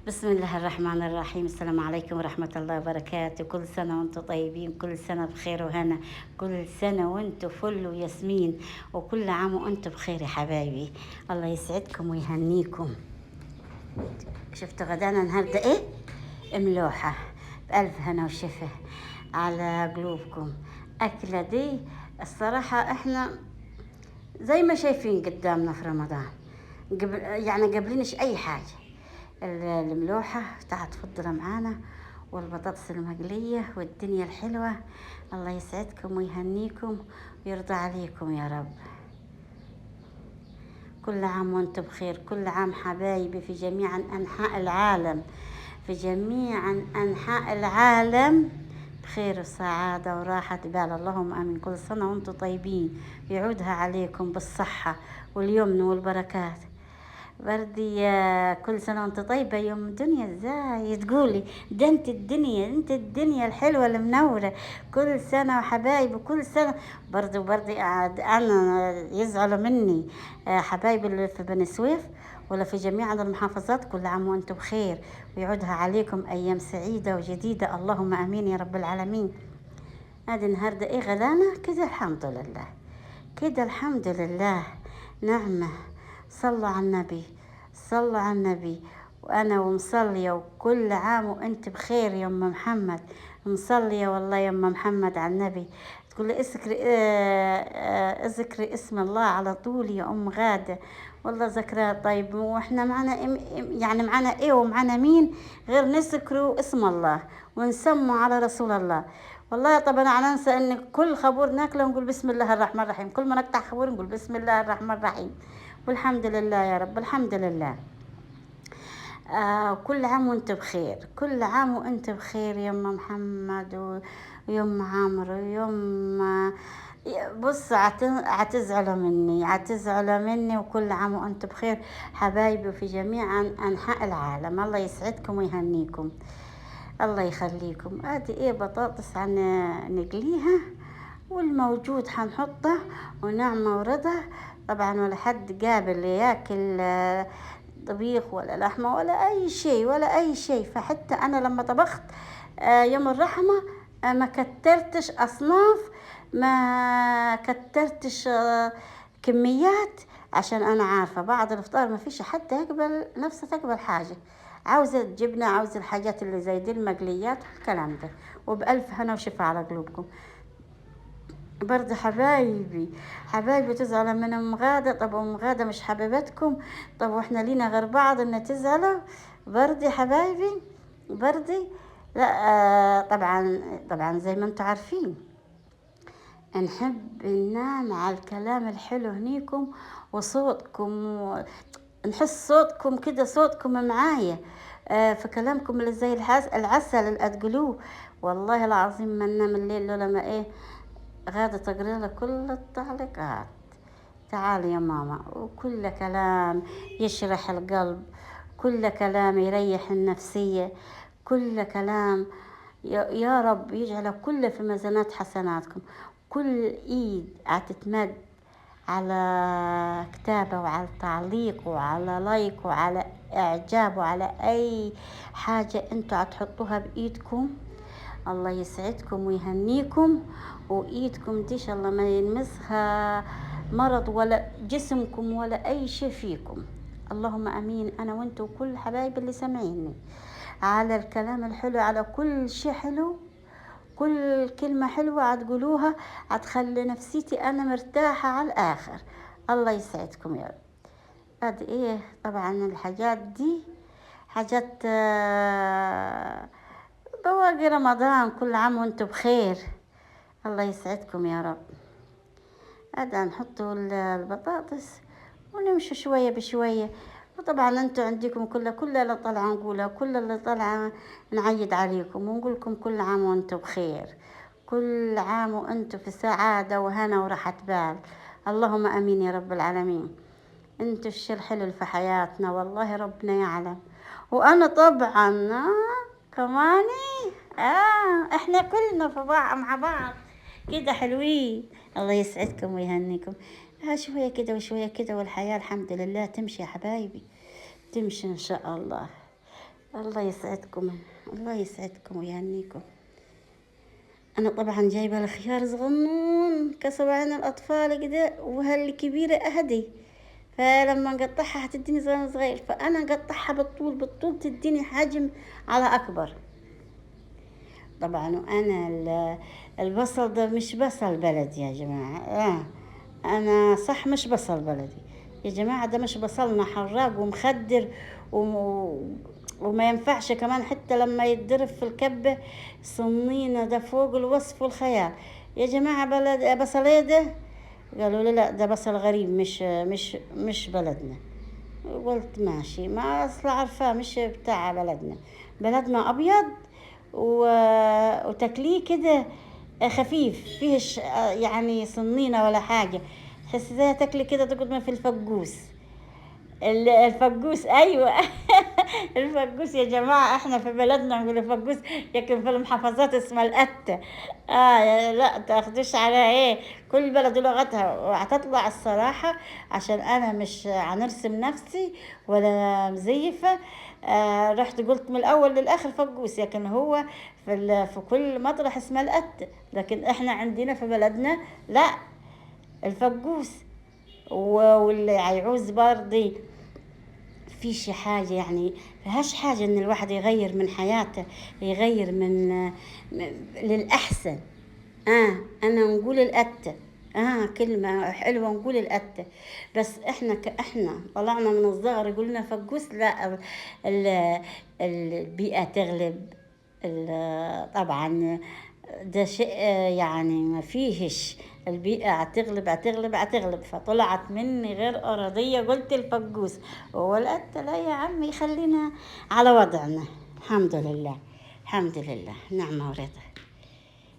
بسم الله الرحمن الرحيم. السلام عليكم ورحمة الله وبركاته. كل سنة وانتم طيبين، كل سنة بخير وهنا، كل سنة وانتم فل وياسمين، وكل عام وانتم بخير يا حبايبي. الله يسعدكم ويهنيكم. شفتوا غدانا النهارده ايه؟ ملوحة بألف هنا وشفا على قلوبكم. أكلة دي الصراحة احنا زي ما شايفين قدامنا في رمضان، قبل يعني قبلنش اي حاجة. الملوحة تعال تفضلوا معانا، والبطاطس المقلية والدنيا الحلوة. الله يسعدكم ويهنيكم ويرضى عليكم يا رب. كل عام وانتم بخير، كل عام حبايبي في جميع أنحاء العالم، في جميع أنحاء العالم بخير وسعادة وراحة بال. اللهم آمين. كل سنة وانتم طيبين، يعودها عليكم بالصحة واليمن والبركات. بردي كل سنة وانت طيبة يوم الدنيا. ازاي تقولي ده؟ انت الدنيا، انت الدنيا الحلوة المنورة. كل سنة وحبايبي، كل سنة برضو بردي انا يزعلوا مني حبايبي اللي في بني سويف ولا في جميع المحافظات. كل عام وانتم بخير، ويعودها عليكم ايام سعيدة وجديدة. اللهم امين يا رب العالمين. ادي النهارده ايه غدانا كده؟ الحمد لله كده، الحمد لله نعمة. صلوا على النبي، صلوا على النبي. وأنا ومصلية، وكل عام وأنت بخير يا أم محمد. مصلية والله يا أم محمد على النبي. تقول لي اذكري، اذكري اسم الله على طول يا أم غادة. والله ذكرى. طيب واحنا معنا يعني معنا ايه ومعنا مين غير نذكروا اسم الله ونسموا على رسول الله. والله طبعا انا انسى ان كل خبور ناكله نقول بسم الله الرحمن الرحيم، كل ما نقطع خبور نقول بسم الله الرحمن الرحيم، والحمد لله يا رب، الحمد لله. كل عام وانت بخير، كل عام وانت بخير يا ام محمد ويا ام عمرو ويا ام. بص عتزعلوا مني، عتزعلوا مني. وكل عام وانت بخير حبايبي في جميع انحاء العالم. الله يسعدكم ويهنيكم، الله يخليكم. ادي ايه بطاطس نقليها، والموجود حنحطه، ونعمة ورضا. طبعا ولا حد قابل ياكل طبيخ ولا لحمة ولا أي شيء، ولا أي شيء. فحتى أنا لما طبخت يوم الرحمة، ما كترتش أصناف، ما كترتش كميات، عشان أنا عارفة بعد الإفطار ما فيش حد يقبل نفسه تقبل حاجة. عاوزة الجبنة، عاوزة الحاجات اللي زي دي، المقليات والكلام ده. وبألف هنا وشفا على قلوبكم. برضه حبايبي، حبايبي تزعلوا من ام غادة. طب ام غادة مش حبيبتكم؟ طب واحنا لينا غير بعض ان تزعلوا؟ برضه حبايبي، برضه لا. طبعا، طبعا زي ما انتم عارفين نحب ننام على الكلام الحلو هنيكم وصوتكم، نحس صوتكم كده، صوتكم معايا، في كلامكم اللي زي العسل اللي تقولوه. والله العظيم ما ننام الليل لولا ما ايه غادة تقري لك كل التعليقات. تعالي يا ماما، وكل كلام يشرح القلب، كل كلام يريح النفسية، كل كلام يا رب يجعله كله في ميزانات حسناتكم. كل ايد هتتمد على كتابة وعلى تعليق وعلى لايك وعلى اعجاب وعلى اي حاجة انتوا هتحطوها بايدكم، الله يسعدكم ويهنيكم. وايدكم دي ان شاء الله ما يلمسها مرض ولا جسمكم ولا اي شيء فيكم. اللهم امين. انا وانتوا وكل حبايبي اللي سامعيني على الكلام الحلو، على كل شيء حلو، كل كلمة حلوة هتقولوها هتخلي نفسيتي أنا مرتاحة على الآخر. الله يسعدكم يا رب. ادي ايه طبعا الحاجات دي حاجات، بواقي رمضان. كل عام وانتم بخير، الله يسعدكم يا رب. هذا نحطوا البطاطس ونمشي شوية بشوية. وطبعا انتوا عندكم كل اللي طالعة نقولها، كل اللي طالعة نعيد عليكم ونقول لكم كل عام وانتم بخير، كل عام وانتم في سعادة وهنا وراحة بال. اللهم امين يا رب العالمين. انتوا الشي الحلو في حياتنا والله ربنا يعلم. وانا طبعا كمان احنا كلنا في بعض مع بعض كده حلوين. الله يسعدكم ويهنيكم. شوية كده وشوية كده والحياة الحمد لله تمشي يا حبايبي، تمشي إن شاء الله. الله يسعدكم، الله يسعدكم ويهنيكم. انا طبعا جايبه الخيار صغنون كصبعين الاطفال كده، وهالكبيره اهدي، فلما نقطعها هتديني صغير صغير، فانا نقطعها بالطول بالطول تديني حجم على اكبر. طبعا وانا البصل ده مش بصل بلدي يا جماعة، انا صح مش بصل بلدي يا جماعة، ده مش بصلنا، حراق ومخدر وما ينفعش كمان حتى لما يتضرب في الكبه صنينه، ده فوق الوصف والخيال يا جماعة. بلد بصل ده؟ قالوا لي لا ده بصل غريب مش مش مش بلدنا. قلت ماشي، ما اصلا عارفاه مش بتاع بلدنا، بلدنا ابيض وتاكليه كده خفيف، فيهش يعني صنينه ولا حاجة، تحس زي تاكلي كده تقعد في الفقوس، الفقوس. ايوه الفقوس يا جماعة، احنا في بلدنا نقول الفقوس، لكن في المحافظات اسمها القته. لا تاخدوش على ايه، كل بلد لغتها. وهتطلع الصراحة عشان انا مش هنرسم نفسي ولا مزيفة، رحت قلت من الاول للاخر فقوس، لكن هو في كل مطرح اسمها القته، لكن احنا عندنا في بلدنا لا الفقوس. واللي هيعوز برضي في شي حاجة، يعني فيهاش حاجة ان الواحد يغير من حياته، يغير من للأحسن. انا نقول القتة، كلمة حلوة نقول القتة، بس احنا احنا طلعنا من الصغر قلنا فقوس، لا البيئة تغلب. طبعا ده شيء يعني ما فيهش، البيئة هتغلب هتغلب هتغلب. فطلعت مني غير أرضية قلت الفقوس والقتة. لا يا عمي خلينا على وضعنا، الحمد لله الحمد لله، نعمة ورضا.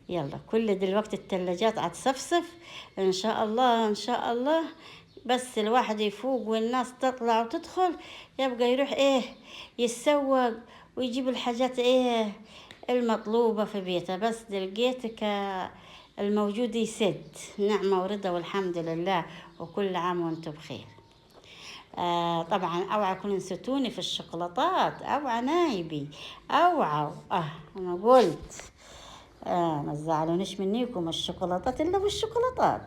يلا كل دلوقتي التلاجات هتصفصف ان شاء الله ان شاء الله، بس الواحد يفوق والناس تطلع وتدخل، يبقى يروح ايه يتسوق ويجيب الحاجات ايه المطلوبة في بيته. بس لقيتك الموجود يسد، نعمة ورضا والحمد لله، وكل عام وانتم بخير. طبعا اوعى كون نسيتوني في الشوكولاتات، اوعى نايبي اوعى، انا قلت ما تزعلونيش منيكم الشوكولاتات الا بالشوكولاتات.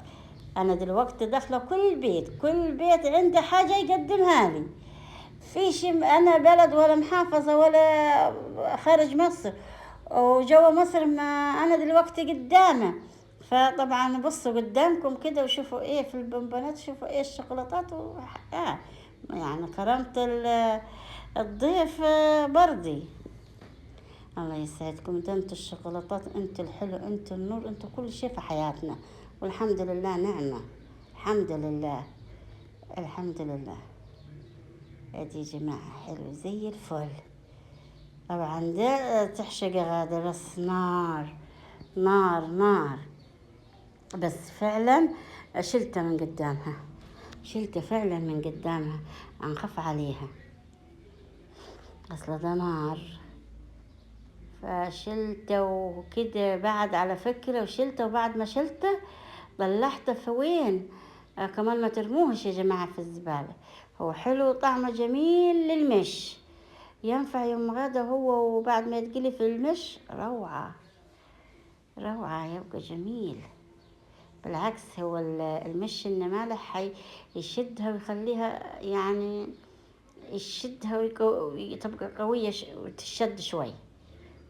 انا دلوقتي داخله كل بيت، كل بيت عنده حاجة يقدمها لي، فيش انا بلد ولا محافظة ولا خارج مصر وجوا مصر، ما انا دلوقتي قدامه. فطبعا بصوا قدامكم كده وشوفوا ايه في البونبونات، شوفوا ايه الشوكولاتات يعني كرامة الضيف برضي. الله يسعدكم، ده انتوا الشوكولاتات، انتوا الحلو، انتوا النور، انتوا كل شيء في حياتنا، والحمد لله نعمة، الحمد لله الحمد لله. ادي يا جماعة حلو زي الفل. طبعا ده تحشق غادة، بس نار نار نار، بس فعلا شلتها من قدامها، شلتها فعلا من قدامها، انخف عليها اصلا ده نار. فشلته وكده بعد على فكرة، وشلته وبعد ما شلته طلعته في وين كمان، ما ترموهش يا جماعة في الزبالة، هو حلو طعمه جميل للمش، ينفع يوم غدا هو، وبعد ما يتقلي في المش روعة روعة، يبقى جميل. بالعكس هو المش النمالح يشدها ويخليها يعني يشدها وتبقى قوية وتشد شوي.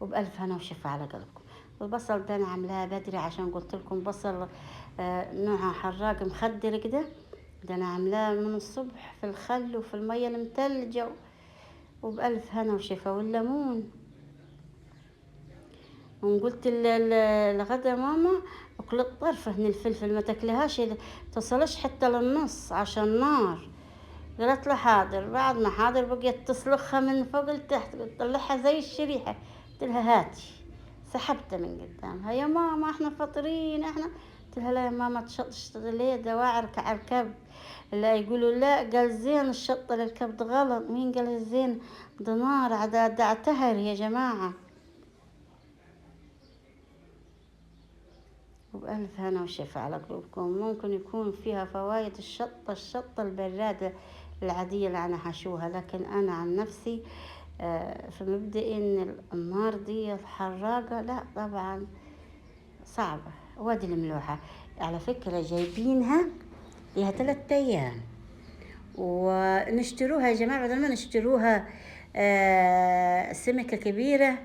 وبألف هنا وشفا على قلبكم. البصل ده انا عاملاه بدري عشان قلت لكم بصل نوعه حراق مخدر كده، ده انا عاملاه من الصبح في الخل وفي المية المتلجه. وبألف هنا وشفا. والليمون، وقلت الغدا ماما اكل طرفه من الفلفل، ما تاكلهاش تصلش حتى للنص عشان نار. قالت له حاضر. بعد ما حاضر بقيت تسلخها من فوق لتحت، تطلعها زي الشريحة. قلت لها هاتي، سحبتها من قدامها، يا ماما احنا فاطرين احنا. قلت لها لا يا ماما تشطش ليه، ده واعر على الكبد. لا يقولوا لا، قال زين الشطه للكبد غلط. مين قال الزين؟ ده نار، ده اعتهر يا جماعة. وبألف هنا وشفا على قلوبكم. ممكن يكون فيها فوائد الشطة، الشطة البرادة العادية اللي أنا حشوها، لكن أنا عن نفسي فمبدئيا النار دي الحراقة لا طبعا صعبة. وادي الملوحة على فكرة جايبينها ليها 3 أيام، ونشتروها يا جماعة. بدل ما نشتروها سمكة كبيرة،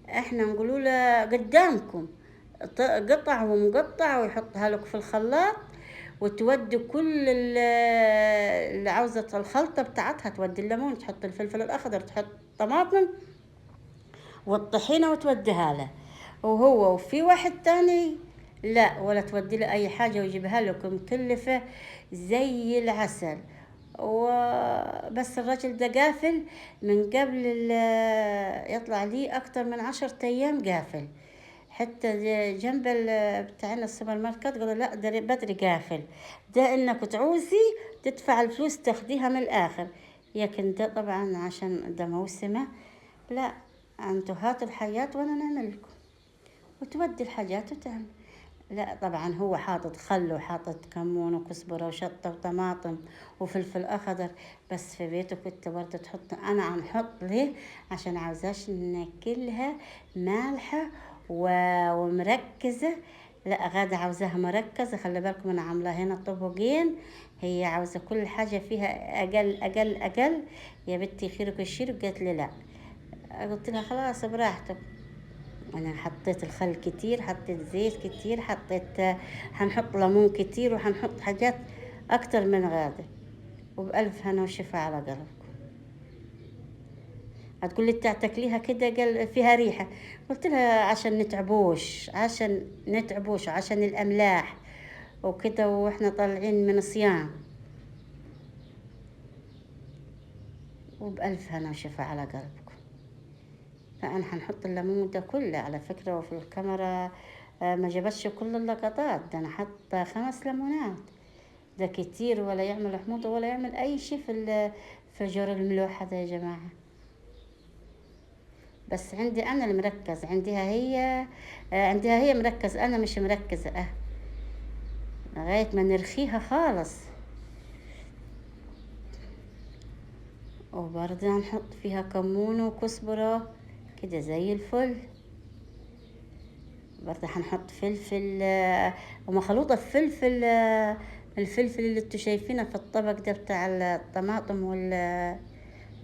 احنا نقولوا لها قدامكم قطع ومقطع، ويحطها لك في الخلاط، وتودي كل اللي عاوزة الخلطة بتاعتها، تودي الليمون، تحط الفلفل الأخضر، تحط طماطم والطحينة وتوديها له. وهو وفي واحد تاني لا، ولا تودي له أي حاجة، ويجيبها لكم مكلفة زي العسل. وبس الرجل ده قافل من قبل يطلع لي أكتر من 10 أيام قافل، حتى جنب بتاعنا السوبر ماركت قالوا لا ده بدري قافل، ده انك تعوزي تدفع الفلوس تاخديها من الاخر. لكن ده طبعا عشان ده موسمه، لا انتوا هاتوا الحاجات وانا نعمل لكم، وتودي الحاجات وتعمل. لا طبعا هو حاطط خل وحاطط كمون وكزبره وشطه وطماطم وفلفل اخضر، بس في بيته كنت برضه تحط. انا هنحط ليه؟ عشان عاوزاش ناكلها مالحة ومركزه. لا غادة عاوزاها مركزه، خلي بالكم انا عامله هنا طبقين، هي عاوزه كل حاجة فيها اقل اقل اقل. يا بنتي خيرك الشيرك، قالت لي لا، قلت لها خلاص براحتك. انا حطيت الخل كتير، حطيت زيت كتير، حنحط ليمون كتير، وحنحط حاجات اكتر من غادة. وبألف هنا وشفا على قلبكم. هتقول لي تاكليها كده قال فيها ريحة، قلت لها عشان نتعبوش، عشان نتعبوش، عشان الأملاح وكده، واحنا طالعين من صيام. وبألف هنا وشفا على قلبكم. فأنا حنحط الليمون ده كله على فكرة، وفي الكاميرا ما جابتش كل اللقطات، ده أنا حاطة 5 ليمونات، ده كتير، ولا يعمل حموضة ولا يعمل أي شيء في جور الملوحة ده يا جماعة. بس عندي أنا المركز، عندها هي مركز، أنا مش مركزة لغاية ما نرخيها خالص. وبرضه هنحط فيها كمون وكزبرة كده زي الفل. برضه هنحط فلفل، ومخلوطة بفلفل، الفلفل اللي انتوا شايفينه في الطبق ده بتاع الطماطم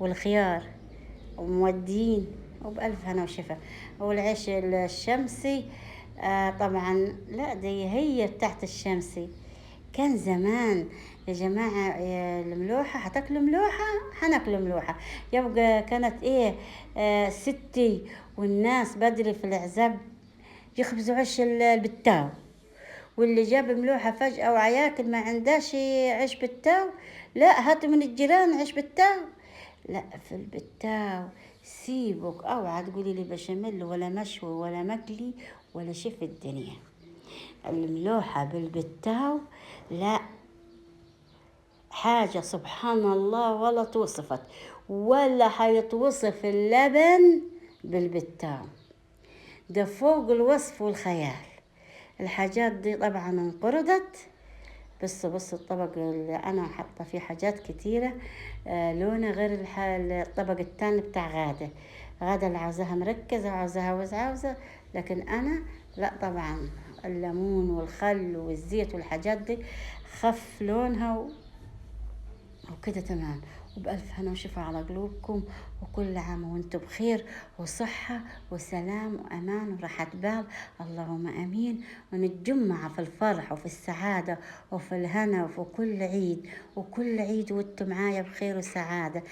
والخيار، ومودين. وبألف هنا وشفا. والعيش الشمسي طبعا لا دي هي بتاعت الشمسي. كان زمان يا جماعة الملوحة، هتاكلوا ملوحة، هناكلوا ملوحة. يبقى كانت ايه ستي والناس بدري في العزب يخبزوا عيش البتاو، واللي جاب ملوحة فجأة وعياكل ما عندهاش عيش بتاو، لا هاتوا من الجيران عيش بتاو. لا في البتاو سيبك، اوعى تقولي لي بشاميل ولا مشوي ولا مقلي ولا شي في الدنيا. الملوحة بالبتاو لا حاجة سبحان الله ولا توصفت، ولا حيتوصف اللبن بالبتاو، ده فوق الوصف والخيال. الحاجات دي طبعا انقرضت. بس الطبق اللي انا حاطه فيه حاجات كتيرة، لونه غير الطبق التاني بتاع غاده. غاده اللي عاوزاها مركزه وعاوزاها عاوزه، لكن انا لا طبعا الليمون والخل والزيت والحاجات دي خف لونها وكده تمام. وبألف هنا وشفا على قلوبكم، وكل عام وانتم بخير وصحة وسلام وأمان وراحة بال، اللهم أمين. ونتجمع في الفرح وفي السعادة وفي الهنا وفي كل عيد، وكل عيد وانتم معايا بخير وسعادة.